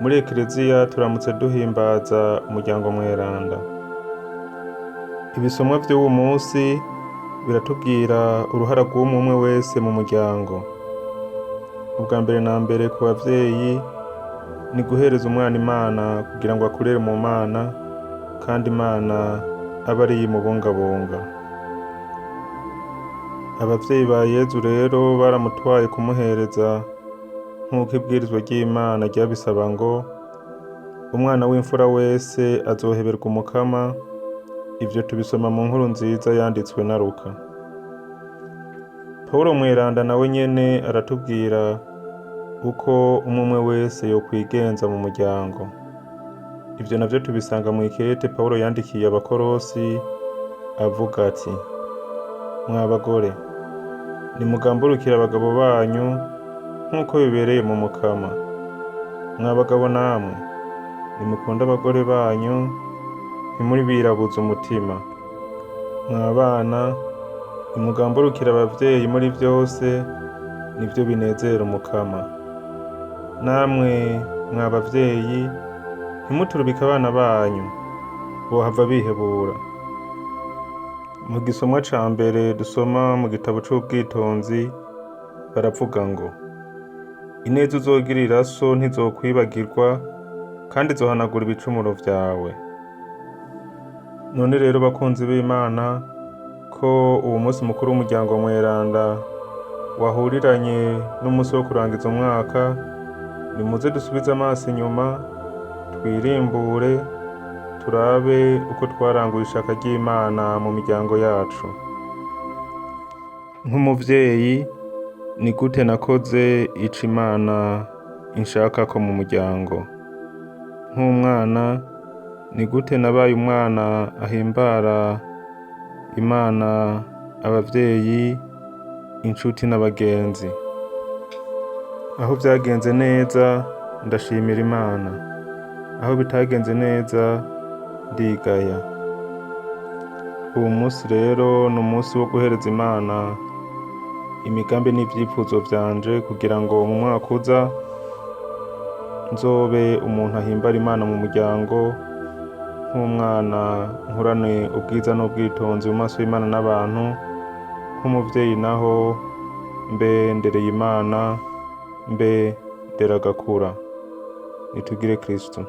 Muri Ekereziya turamutse duhimbaza umuryango mweranda. Ibisomwa vy'uwu munsi biratubwira uruhara rw'umwe umwe wese mu muryango. Ubwa mbere na mbere ku bavyeyi ni guhereza umwana Imana kugira ngo akurire mu Mana, kandi Imana abe ariyo imubungabunga. Abavyeyi ba Yezu rero baramutwaye kumuhereza nk'uko ibwirizwa ry'Imana ryabisaba ngo umwana w'imfura wese azoheberwa Umukama, ivyo tubisoma mu nkuru nziza yanditswe na Luka. Pawulo mweranda nawe nyene aratubwira uko umwe umwe wese yokwigenza mu muryango. Ivyo navyo tubisanga mw'ikete Pawulo yandikiye Abakorosi avuga ati: mwa bagore, nimugamburukire abagabo banyu nk'uko bibereye mu Mukama. Mwa bagabo namwe, nimukunde abagore banyu, ntimubirabuze umutima. Mwa bana, nimugamburukire abavyeyi muri vyose, nivyo binezera Umukama. Namwe mwa bavyeyi, ntimuturubike abana banyu, bohava bihebura. Mu gisomwa ca mbere dusoma mu gitabo c'Ubwitonzi baravuga ngo: ineza uzogirira so ntizokwibagirwa, kandi izohanagura ibicumuro vyawe. None rero bakunzi b'Imana, ko uwo munsi mukuru w'umuryango mweranda wahuriranye n'umunsi wo kurangiza umwaka, nimuze dusubize amaso inyuma, twirimbure, turabe uko twaranguye ishaka ry'Imana mu miryango yacu. Nk'umuvyeyi, ni gute nakoze ico Imana inshakako mu muryango? Nk'umwana, ni gute nabaye umwana ahimbara Imana, abavyeyi, inshuti n'abagenzi? Aho vyagenze neza ndashimira Imana, aho bitagenze neza ndigaya. Uwu munsi rero ni umunsi wo guhereza Imana imigambi n'ivyifuzo vyanje kugira ngo mu mwaka uza nzobe umuntu ahimbara Imana mu muryango, nk'umwana nkurane ubwiza n'ubwitonzi mu maso y'Imana n'abantu, nk'umuvyeyi naho mbe ndereye Imana, mbe nderagakura. Nitugire Kristo.